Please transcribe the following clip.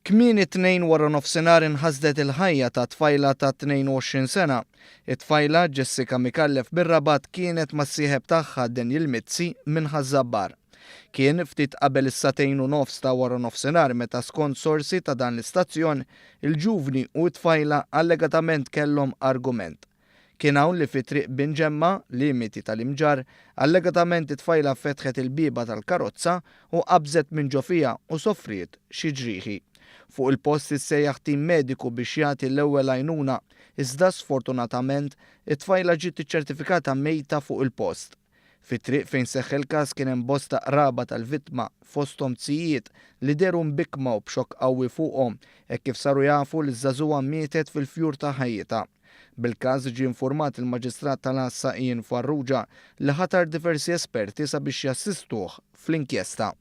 Kmieni t-Tnejn waranofsinhar inħasdet il-ħajja ta' tfajla ta' 22 sena. It-tfajla, Jessica Micallef mir-Rabat kienet mas-sieħeb tagħha Daniel Mizzi minn Ħaż-Żabbar. Kien ftit qabel is-sagħtejn u nofs ta' waranofsinhar meta skont sorsi ta' dan l-istazzjon, il-ġuvni u t-tfajla allegatament kellhom argument. Kien hawn li fi Triq Bin Ġemma, limiti tal-Imġarr, allegatament it-tfajla fetħet il-bieba tal-karozza u qabżet minn ġo fiha u sofriet xi ġrieħi. Fuq il-post issejjaħ tim mediku biex jagħti l-ewwel għajnuna, iżda sfortunatament it-tfajla ġiet iċċertifikata mejta fuq il-post. Fit-triq fejn seħħ il-każ kien hemm bosta qraba tal-vittma, fosthom zijiet, li dehru mbikkma u b'xokk qawwi fuqhom hekk kif saru jafu li ż-żagħżugħa mietet fil-fjur ta' ħajjitha. Bil-każ ġie infurmat il-Maġistrat tal-Għassa Ian Farrugia li ħatar diversi esperti sabiex jassistuh fl-inkjesta.